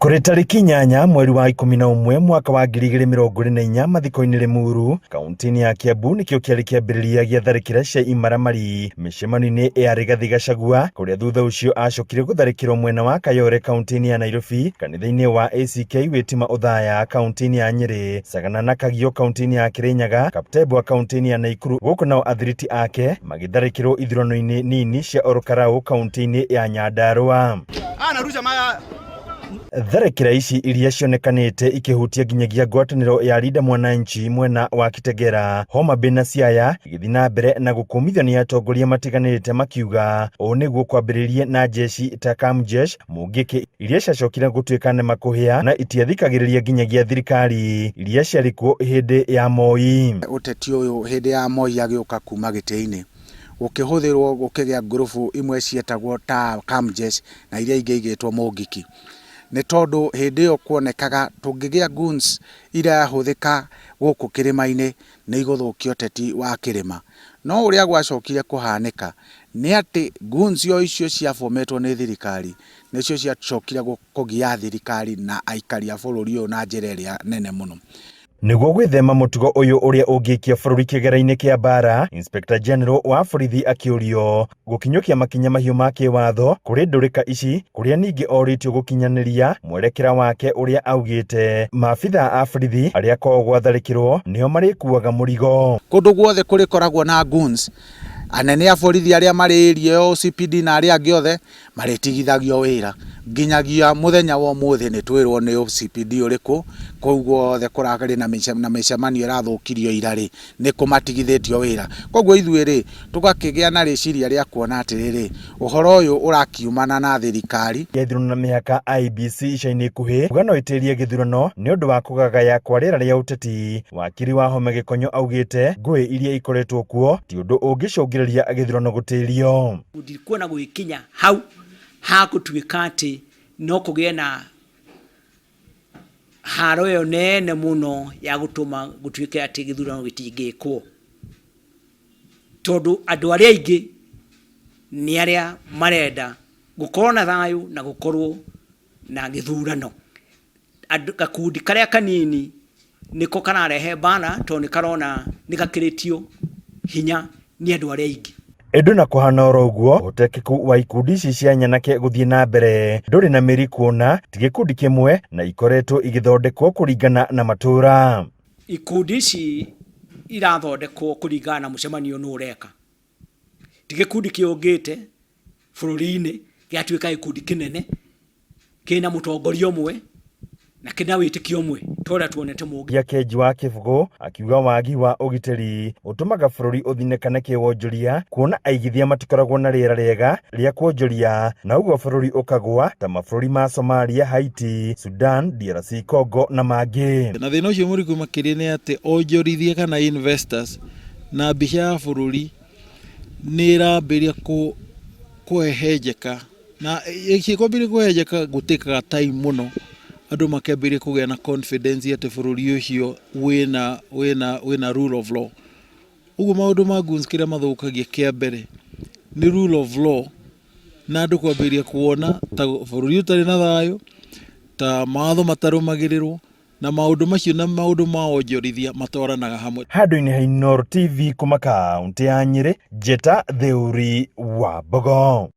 Kũrĩ tarĩki 8 mweri wa 11 mwaka wa 2024 mathiko-inĩ Limuru kaunti-inĩ ya Kiambu nĩkĩo kĩarĩ kĩambĩrĩria gĩa tharĩkĩra cia imaramari mĩcemanio-inĩ ya Rigathi Gachagua kũrĩa thutha ũcio acokire gũtharĩkĩrwo mwena wa Kayole kaunti-inĩ ya Nairobi, kanitha-inĩ wa ACK Witima Othaya kaunti-inĩ ya Nyĩrĩ, Sagana na Kagio kaunti-inĩ ya Kirinyaga, Kaptembwa kaunti-inĩ ya Naikuru, gũkũ nao athiriti ake magĩtharĩkĩrwo ithurano-inĩ nini cia Olkalou kaunti-inĩ ya Nyandarua. Tharĩkĩra ici iria cionekanĩte ikĩhutia nginyagia ngwatanĩro ya Linda Mwananchi mwena wa Kitegera, Homa Bay na Siaya igĩthiĩ na mbere na gũkũmithio nĩ atongoria matiganĩte makiuga ũũ nĩguo kwambĩrĩrie na jeshi ta Kamjesh Mũngĩkĩ iria ciacokire gũtuĩka nema kũhĩa na itiathikagĩrĩria nginyagia thirikari iria ciarĩ kuo hĩndĩ ya Moi. Ũteti ũyũ hĩndĩ ya Moi agĩũka kuma gĩtĩ-inĩ gũkĩhũthĩrwo gũkĩgĩa ngurubu imwe cietagwo ta Kamjesh na iria ingĩ igĩtwo Mũngiki. Nĩ tondũ hĩndĩ ĩyo kuonekaga tũngĩgĩa goons irahũthĩka gũkũ kĩrĩma-inĩ nĩ igũthũkia ũteti wa kĩrĩma. No ũrĩa gwacokire kũhanĩka nĩ atĩ goons o icio ciabometwo nĩ thirikari nĩcio ciacokire kũgia thirikari na aikari a bũrũri ũyũ na njĩra ĩrĩa nene mũno. Nĩguo gwĩthema mũtugo ũyũ ũrĩa ũngĩikia bũrũri kĩgera-inĩ kĩa mbara, Inspector General wa borithi akĩũrio gũkinyũkia makinya mahiũ ma kĩwatho kũrĩ ndũrĩka ici, kũrĩa ningĩ orĩtio gũkinyanĩria mwerekera wake ũrĩa augĩte maabithaa a borithi arĩa kwao gwatharĩkĩrwo nĩo marĩkuaga mũrigo. Kũndũ guothe kũrĩkoragwo na goons, anene a borithi arĩa marĩ area ĩyo OCPD na arĩa angĩ othe marĩtigithagio wĩra nginyagia mũthenya wa ũmũthĩ nĩ twĩrwo nĩ OCPD ũrĩkũ kũu guothe kũrarĩ na mĩcemanio ĩrathũkirio ira rĩ nĩ kũmatigithĩtio wĩra. Koguo ithuĩ rĩ tũgakĩgĩa na rĩciria rĩa kuona atĩrĩrĩ ũhoro ũyũ ũrakiumana na thirikari. Ya ithurano na mĩhaka IEBC ica-inĩ ikuhĩ kuga no ĩtĩrie gĩthurano nĩ ũndũ wa kũgagaya kwa rĩera rĩa ũteti. Wakiri Wahome Gĩkonyo augĩte ngũĩ iria ikoretwo kuo ti ũndũ ũngĩcũngĩrĩria gĩthurano gũtĩrio. Ndikuona gũgĩkinya hau ha gũtuĩka atĩ no kũgĩe na haro ĩyo nene mũno ya gũtũma gũtuĩke atĩ gĩthurano gĩtingĩkwo. Tondũ andũ arĩa aingĩ nĩ arĩa marenda gũkorwo na thayũ na gũkorwo na gĩthurano. Andũ, gakundi karĩa kanini nĩko kararehe mbara tondũ nĩ karona nĩ gakĩrĩtio hinya nĩ andũ arĩa aingĩ. Ĩndĩ na kũhana oro ũguo, ũhotekeku wa ikundi ici cia nyanake gũthiĩ na mbere ndũrĩ na mĩri kuona ti gĩkundi kĩmwe na ikoretwo igĩthondekwo kũringana na matũra. Ikundi ici irathondekwo kũringana na mũcemanio nũ ũreka. Ti gĩkundi kĩũngĩte bũrũri-inĩ gĩgatuĩka gĩkundi kĩnene kĩna mũtongoria ũmwe na kĩna wĩtĩkio ũmwe ta ũrĩa tuonete mũngĩ. Gia Kenji wa Kĩbũgũ akiuga wagi wa ũgitĩri ũtũmaga bũrũri ũthinĩkane kĩwonjoria kuona aigithia matikoragwo na rĩera rĩega rĩa kuonjoria na ũguo bũrũri ũkagũa ta mabũrũri ma Somalia, Haiti, Sudan, DRC Congo na mangĩ. Na thĩna ũcio mũriku makĩria nĩ atĩ onjorithia kana investors na mbica ya bũrũri nĩ ĩrambĩrĩria kũhehenjeka. Na ĩngĩkwambĩrĩria kũhehenjeka gũtĩkaga time mũno andũ makĩambĩrĩria kũgĩa na confidence atĩ bũrũri ũcio wĩna wĩna wĩna rule of law. Ũguo maũndũ ma goons kĩrĩa mathũkagia kĩa mbere nĩ rule of law na andũ kwambĩrĩria kuona ta bũrũri ũtarĩ na thayũ, ta mawatho matarũmagĩrĩrwo na maũndũ macio na maũndũ ma wonjorithia matwaranaga hamwe. Handũ-inĩ ha Inooro TV kuma kaũntĩ ya Nyĩrĩ, Njĩta Theuri wa Mbogo.